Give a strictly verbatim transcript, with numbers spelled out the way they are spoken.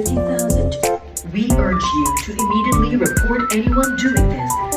fifty thousand. We urge you to immediately report anyone doing this